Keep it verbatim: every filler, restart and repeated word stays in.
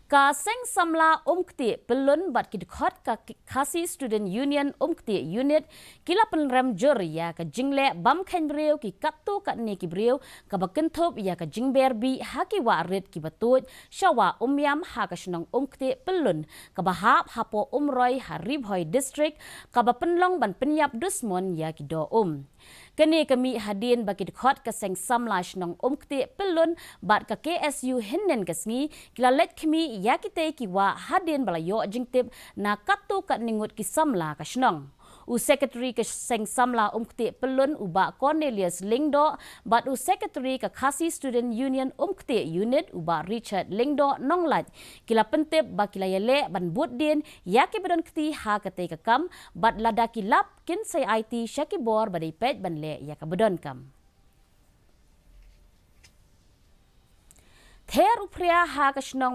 Ka Seng Samla Umktieh Pyllun bad ki dkhot ka Khasi Student Union Umktieh Unit ki la pynrem jur ïa ka jingleh bam kheiñ briew ki katto katne ki briew, kaba kynthup ïa ka jingber bih ha ki wah rit kiba tuid sha Wah Umiam ha ka shnong Umktieh Pyllun, kaba hap hapoh Umroi ha Ri Bhoi District, kaba pynlong ban pynïap dusmon ïa ki doh um. Kane ka mih hadien ba ki dkhot ka Seng Samla Shnong Umktieh Pyllun bad ka K S U hynnin ka sngi ki la leit khmih ïa kitei ki wah hadien ba la ïoh jingtip na katto katne ngut ki samla ka shnong. U Secretary ka Seng Samla Umktieh Pyllun, u Bah Cornelius Lyngdoh, bad u Secretary ka Khasi Student Union Umktieh Unit, u Bah Richard Lyngdoh Nonglait, ki la pyntip ba ki la ïaleh ban bud dien ïa kiba don kti ha katei ka kam, bad lada ki lap kin sa aiti sha ki bor ba dei peit ban leh ïa kaba donkam. Ther u phria ha ka shnong